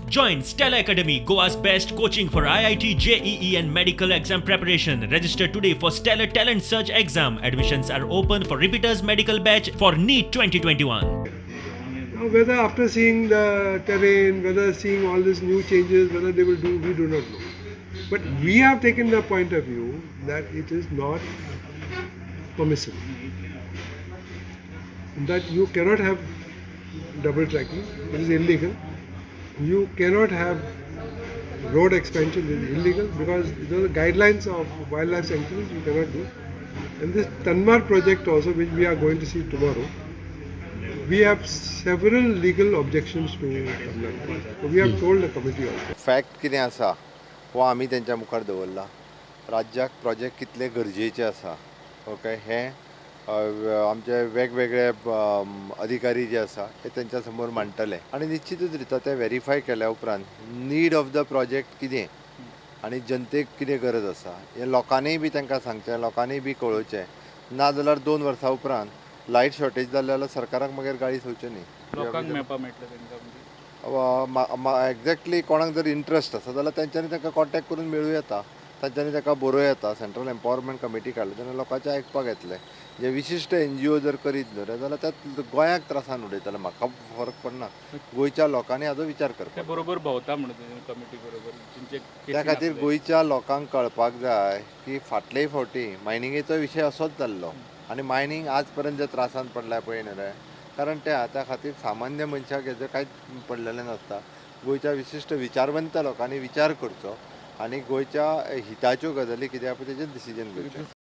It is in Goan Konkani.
Join Stella Academy, Goa's best coaching for IIT, JEE and medical exam preparation. Register today for Stellar Talent Search exam. Admissions are open for repeaters medical batch for NEET 2021. Now, whether after seeing the terrain, whether seeing all these new changes, whether they will do, we do not know. But we have taken the point of view that it is not permissible. That you cannot have double tracking, it is illegal. You cannot have road expansion, it is illegal, because the guidelines of wildlife sanctuaries you cannot do. And this Tanmar project also, which we are going to see tomorrow, we have several legal objections to Tanmar. So we have told the committee also. Fact कितें आसा हो आमी तेंच्या मुखार दवरला. राज्याक प्रोजेक्ट कितले गरजेचे आसा, ओके, हें आमचे वेगवेगळे अधिकारी जे आसा हे तेंच्या समोर मांडटले आनी निश्चितूच रित्या ते वेरीफाय केल्या उपरांत नीड ऑफ the project कितें आनी जनतेक कितें गरज आसा हें लोकांनीय बी तांकां सांगचें, लोकांनीय बी कळोवचें. ना जाल्यार 2 वर्सां उपरांत लायट शॉर्टेज जाली जाल्यार सरकाराक मागीर गाळी सोवच्यो न्ही. लोकांक मेळपा मेळटलें तांकां? एक्झॅक्टली कोणाक जर इंट्रस्ट आसा जाल्यार तेंच्यांनी तांकां कॉन्टेक्ट करून मेळूं येता, तांच्यांनी ताका बरोवं येता. सेंट्रल एम्पावरमेंट कमिटी काडली तेन्ना लोकांचें आयकपाक येतलें. जे विशिश्ट NGO जर करीत न्हू जाल्यार त्यात गोंयाक त्रासान उडयतले, म्हाका फरक पडना. गोंयच्या लोकांनी हाजो विचार करपाक बरोबर भोंवता म्हणून कमिटी बरोबर. त्या खातीर गोंयच्या लोकांक कळपाक जाय की फाटले फावटी मायनिंगेचो विशय असोच जाल्लो आनी मायनींग आज पर्यंत जे त्रासान पडल्या पळय न्हू रे, कारण त्या खातीर सामान्य मनशाक हेजें कांयच पडलेलें नासता. गोंयच्या विशिश्ट विचारवंत लोकांनी विचार करचो आनी गोंयच्या हिताच्यो गजाली कितें आसा तेजेर डिसिजन घेवचें.